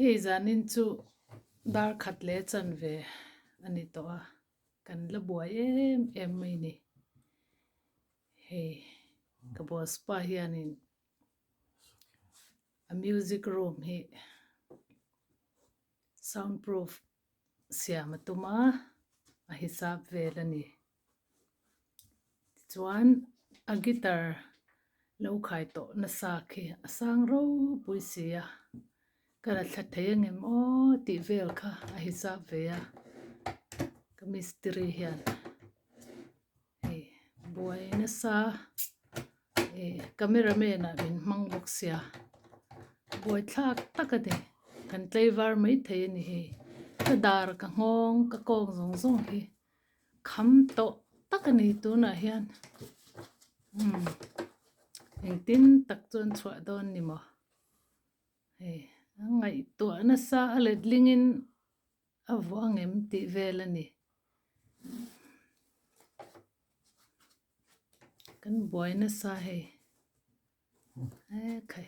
Hei zanin chu dar khat leh chanve a ni tawh a, kan la buai em em mai ni. Hei ka boss pa hianin a music room hi sound proof siam a tum a, a hisap vel a ni. Tichuan a guitar lo khai tawh nasa khi a sang ropui si a, ka la thla thei angem aw tih vel kha a hisap ve a, ka mistiri hian hei buai nasa ih camera man ah min hmang bawk sia buaithlak tak a ni kan tlaivar maithei a ni hei ka dar ka nghawng ka kawng zawng zawng hi. Kham tawh tak a ni tunah hian umm engtin tak chuan chhuah dawn ni maw hei a ngaihtuah nasa a letlingin a vuah angem tih vel a ni kan buai nasa hei he khai.